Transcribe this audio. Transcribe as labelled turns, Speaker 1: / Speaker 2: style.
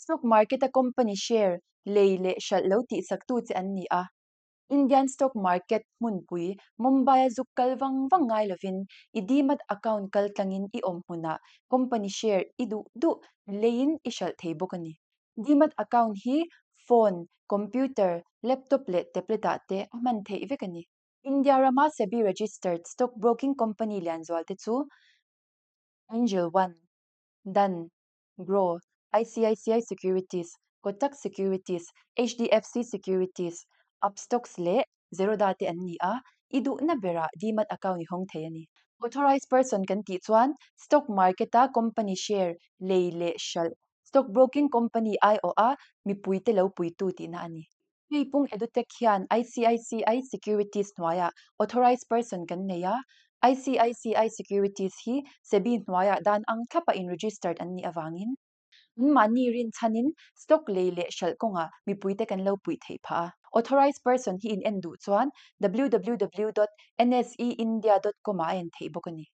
Speaker 1: Stock market-a company share lei leh hralh lo tihsaktu che an ni a. Indian stock market hmunpui Mumbai-a zuk kal vang vang ngai lovin i demat account kal tlangin i awm hmunah company share i duh duh leiin i hralh thei bawk a ni. Demat account hi phone, computer, laptop leh tablet-ah te a hman theih vek a ni. India rama SEBI registered stock broking company lianzual te chu Angel One, Dan, Groww, ICICI Securities, Kotak Securities, HDFC Securities, Upstox leh Zerodha te an ni a, i duhna berah demat account i hawng thei a ni. Authorized person kan tih chuan stock market-a company share lei leh hralh, stock broking company aiawha mipuite lo puitu tihna a ni. Tuipung Edutech hian ICICI Securities hnuaiah Authorized Person kan nei a, ICICI Securities hi SEBI hnuaiah dan ang thlapa in-registered an nih avangin, anmahni rinchhanin stock lei leh hralh kawngah mipuite kan lo puih theih phah a. Authorized Person hi in en duh chuan www dot nseindia dot com ah a en theih bawk a ni.